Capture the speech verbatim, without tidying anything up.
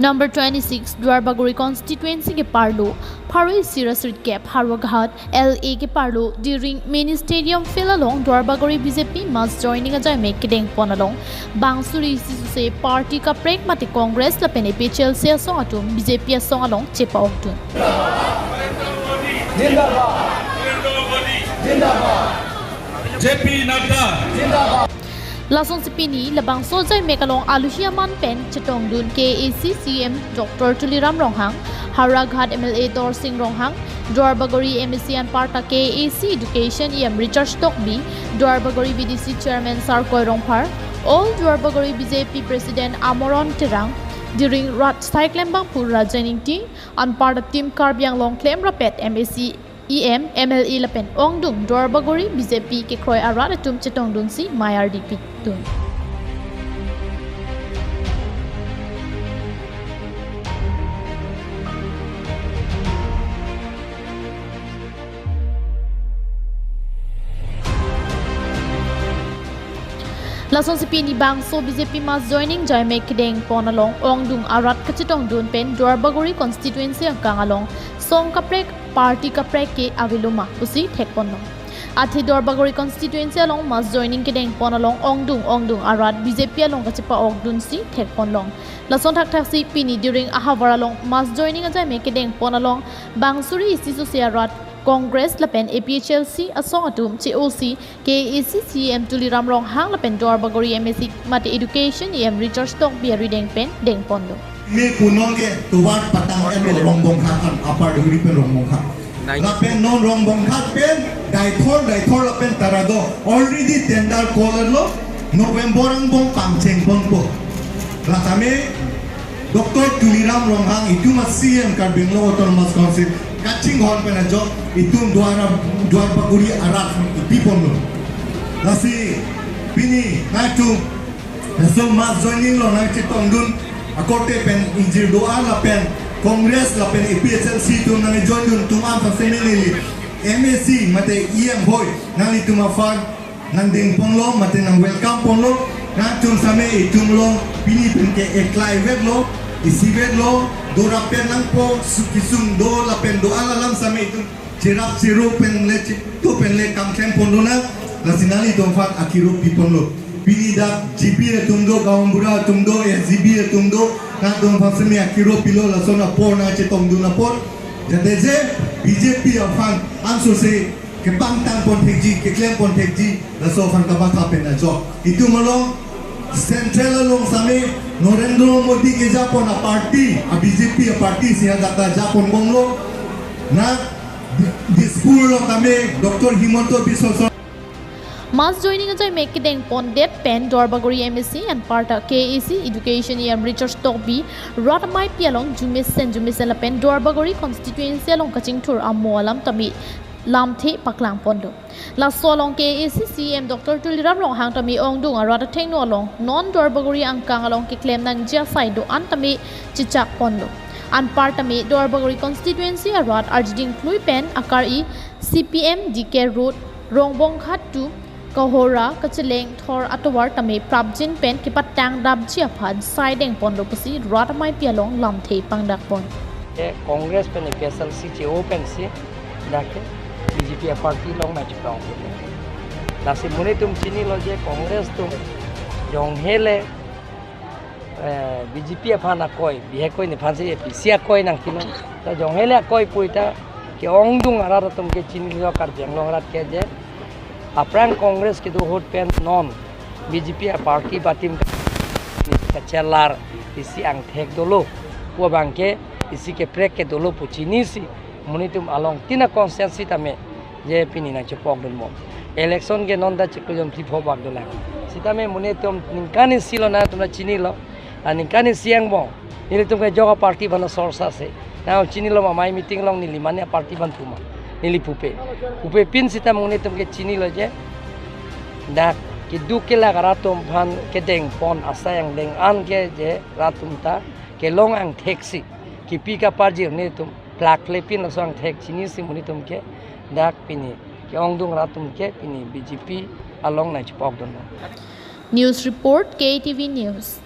Number twenty-six Duarbagori constituency keparlo pharo isi ra sirkep Howraghat L A keparlo Diring Mini Stadium field along Duarbagori B J P mass joining ajaimek kedengpon along bang suri isi sose party kaprek mate Congress lapen A P H L C asong atum B J P asong along chepa-okdun. Jindabad. Jindabad. J P Nadda. Jindabad. Lasonsi pini labangso ajaimek along aluhi aman pen chetongdun K A A C C E M Doctor Tuliram Ronghang, Howraghat M L A Dorsing Ronghang, Duarbagori M A C anparta K A A C Education E M Richard Tokbi, Duarbagori B D C Chairman Sarkoi Rongphar, All Duarbagori B J P President Amoron Terang, Diring Rat Saiklem Bangphu Rajen Ingti, anparta Team Karbi Anglong klemrapet M A C, E M, M L A lapen ongdung Duarbagori B J P kekroi arat atum chetongdunsi mei ardi pidun. Lasonsi pini bangso B J P mass joining ajaimek kedengpon along ongdung arat kachetongdun pen Duarbagori constituency angkang along song kaprek party kaprek ke avelo ma pusi thekponlong. Athe Duarbagori constituency along mass joining kedengpon along ongdung ongdung arat B J P along kachepa-okdunsi thekponlong. Lason thakthaksi pini Diring ahavar along mass joining ajaimek kedengpon along bang suri isi sose arat Congress lapen A P H L C asong atum che-osi K A A C C E M Tuliram Ronghang lapen Duarbagori M A C mate Education E M Richard Tokbi arideng pen dengponlo. Me kunong ke tovar patang M L A Rongbongkha kan, Upper Diring pen Rongbongkha. Lapen non Rongbongkha pen Deithor, Deithor lapen Taradong already tender call lo, November angbong pangchengponpo. Lasame Doctor Tuliram Ronghang itum a-C E M Karbi Anglong Autonomous Council kachinghon pen ajok itum Duar, Duarbagori arat ipiponlo. Lasi pini nangtum laso mass joining along nangchetongdun akorte pen ingjir do-an lapen Congress lapen A P H L C atum nangjoindun atum aphan seme neli M A C mate E M hoi nanglitum aphan nangdengponlo mate nang-welcome ponlo. Nangtum same itum along pini pen ke eklai vetlo, isi vetlo, dorap pen nangpo, su-, kesung do lapen do-an alam same itum cherap chero pen le, chetu pen le kam klemponlonang, lasi nanglitum aphan akiro piponlo. Pini dak G B atum do, gaonbura atum do, S G B atum do, nangtum aphan seme akiro pilo, lason apor nangchetongdun apor. Jate je B J P aphan ansose kepangtangpon thekji, keklemponthekji, laso aphan kamatha pen ajok. Itum along Central along same Narendra Modi kejapon a-party, a-B J P a-party si hadak ta japon bomlo. Na Di-, Dispur along same Doctor Himanta Biswa Sarma. Mass joining ajaimek kedengpondet pen Duarbagori M A C anparta K A A C Education E M Richard Tokbi rat ameipi along jumesen jumesen lapen Duarbagori constituency along kachingthur amo alam tame lamthe paklangponlo. Laso along K A A C C E M Doctor Tuliram Ronghang tame ongdung arat athengno along non Duarbagori angkang along keklem nangji asai do-an tame chechakponlo. Anpar tame Duarbagori constituency arat arjiding plui pen akar-i C P M D K Road, Rongbongkha two, Kohora, Kacheleng Thor atovar tame prapjin pen kepatangdapji aphan sai dengponlo pusi rat ameipi along lamthe pangdakpon. Ke Congress pen A P H L C che-o pensi dak ke B J P a-party along nangchepong. Lasi monit atum chinilo je Congress atum jonghe le, eh, B J P aphan akoi, bihek koi nephan si A P C akoi nangkilo. Ta jonghe le akoi puita ke-ongdung arat atum ke chinilo, Karbi Anglong arat ke je aphrang Congress kedo ahut pen non B J P a-party ba team kachelar isi angthek dolo, pu abang ke isi keprek ke dolo pu chinisi monit atum along tina constituency tame je pini nangchepokdun bom. Election ke non ta chiklo jon phli pho bak dolang. Sitame monit atum ningkan isi lo nangtum ta chinilo. La ningkan isi angbong nelitum ke ajok a-party aphan sorsa se. Nang chinilo ma, amei meeting along neli mane a-party aphan pu ma, neli pupe. Pupe pin sita monit atum ke chinilo je dak keduk kelak arat atum aphan kedengpon asai angdeng an ke je rat atum ta kelong angthek si kipi kaparjir netum plak le pin laso angthek chinisi monit atum ke dak pini ke-ongdung arat atum ke pini B J P along nangchepokdun. News report, K T V News.